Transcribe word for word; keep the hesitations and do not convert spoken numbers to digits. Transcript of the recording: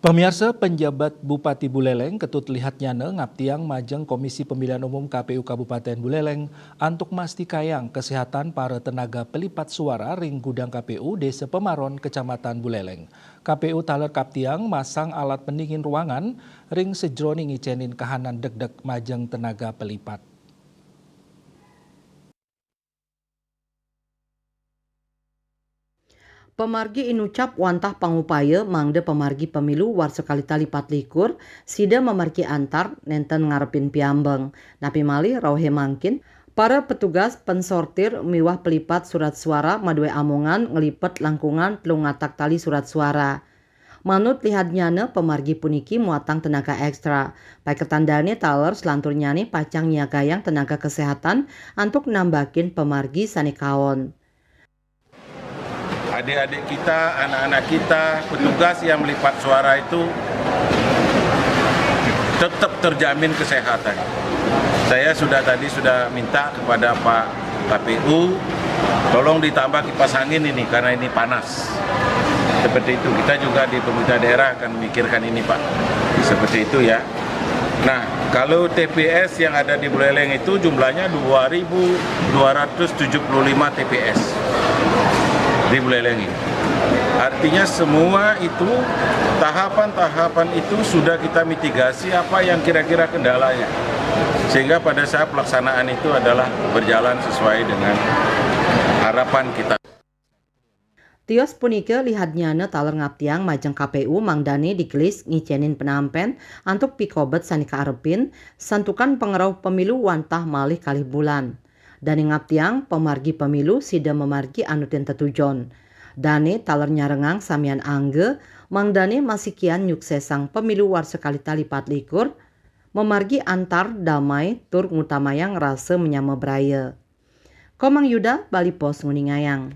Pemirsa, penjabat Bupati Buleleng, Ketut Lihatnyana, ngaptiang majeng Komisi Pemilihan Umum K P U Kabupaten Buleleng antuk mastikayang kesehatan para tenaga pelipat suara ring gudang K P U Desa Pemaron, Kecamatan Buleleng. K P U taler kaptiang masang alat pendingin ruangan ring sejeroning ngicenin kahanan degdeg majeng tenaga pelipat. Pamargi inucap wantah pangupaya mangda pamargi pemilu warsa kalih tali patlikur sida mamargi antar nenten ngarepin piambeng. Napi malih rauhé mangkin, para petugas pensortir miwah pelipat surat suara madué amongan nglipet langkungan telung atak tali surat suara. Manut Lihatnyana, pamargi puniki muatang tenaga ekstra. Paiketan dané taler selanturnyané pacang nyiagayang tenaga kesehatan antuk nambakin pamargi sané kaon. Adik-adik kita, anak-anak kita, petugas yang melipat suara itu tetap terjamin kesehatan. Saya sudah tadi sudah minta kepada Pak K P U, tolong ditambah kipas angin ini karena ini panas. Seperti itu. Kita juga di pemerintah daerah akan memikirkan ini, Pak. Seperti itu ya. Nah, kalau T P S yang ada di Buleleng itu jumlahnya dua ribu dua ratus tujuh puluh lima T P S di Buleleng ini. Artinya semua itu, tahapan-tahapan itu sudah kita mitigasi apa yang kira-kira kendalanya. Sehingga pada saat pelaksanaan itu adalah berjalan sesuai dengan harapan kita. Tios punika Lihatnyana taler ngaptiang majeng K P U mangdané digelis ngicenin penampen antuk pikobet sané kaarepin santukan pangrauh pemilu wantah malih kalih bulan. Dané ngaptiang pamargi pemilu sida mamargi anutin tetujon. Dané taler nyarengang samian angga mangdané masikian nyuksesang pemilu warsa kalih tali patlikur, mamargi antar damai tur ngutamayang rasa manyama braya. Komang Yuda, Bali Post nguningayang.